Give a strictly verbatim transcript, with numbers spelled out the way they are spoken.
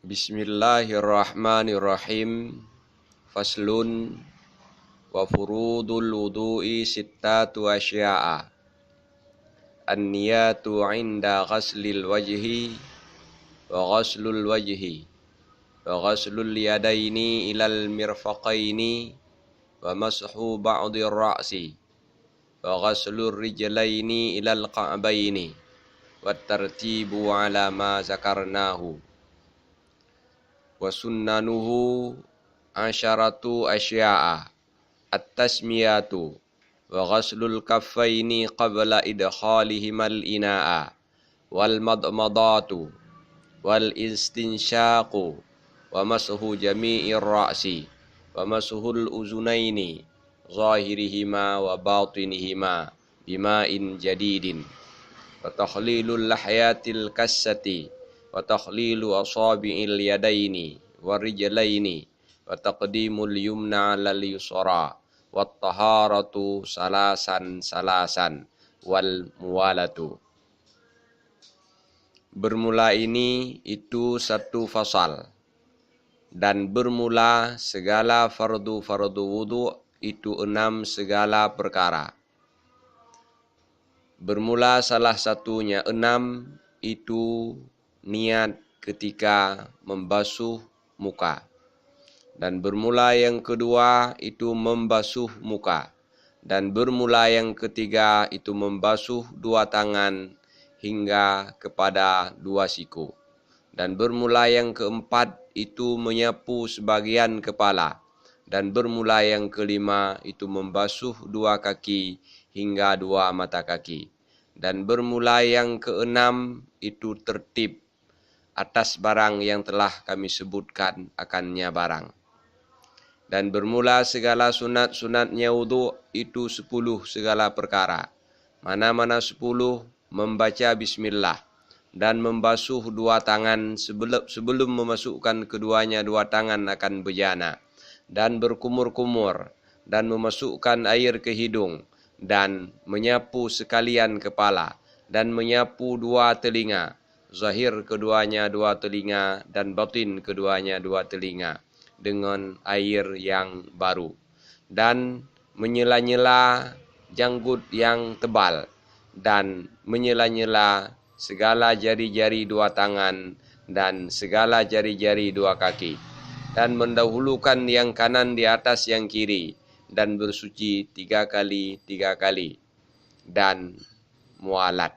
Bismillahirrahmanirrahim. Faslun. Wa furudul wudu'i sittatu asya'a. An-niyatu 'inda ghaslil wajhi, wa ghaslul wajhi, wa ghaslul yadaini ilal mirfaqaini, wa mashu ba'dir ra'si, wa ghaslur rijlaini ilal ka'baini, wat tartibu ala ma zakarnahu. Wa sunnanuhu asyaratu asya'a. At-tasmiyatu, wa ghaslul kaffaini qabla idkhalihimal ina'a, wal madmadatu, wal istinsyaqu, wa mashu jami'ir ra'si, wa mashul uzunaini, zahirihima wa batinihima, bima'in jadidin, wa takhlilul lahyatil kassati, wa takhlilu asabi'il yadaini, wa rijlaini, wa taqdimul yumna 'alal yusra, wat taharatu salasan salasan, wal muwalatu. Bermula ini itu satu fasal, dan bermula segala fardu-fardu wudu itu enam segala perkara. Bermula salah satunya enam itu niat ketika membasuh muka. Dan bermula yang kedua itu membasuh muka. Dan bermula yang ketiga itu membasuh dua tangan hingga kepada dua siku. Dan bermula yang keempat itu menyapu sebagian kepala. Dan bermula yang kelima itu membasuh dua kaki hingga dua mata kaki. Dan bermula yang keenam itu tertib atas barang yang telah kami sebutkan akannya barang. Dan bermula segala sunat-sunatnya wudu itu sepuluh segala perkara. Mana-mana sepuluh, membaca bismillah, dan membasuh dua tangan sebelum, sebelum memasukkan keduanya dua tangan akan bejana, dan berkumur-kumur, dan memasukkan air ke hidung, dan menyapu sekalian kepala, dan menyapu dua telinga, zahir keduanya dua telinga dan batin keduanya dua telinga, dengan air yang baru, dan menyela-nyela janggut yang tebal, dan menyela-nyela segala jari-jari dua tangan dan segala jari-jari dua kaki, dan mendahulukan yang kanan di atas yang kiri, dan bersuci tiga kali tiga kali, dan mualat.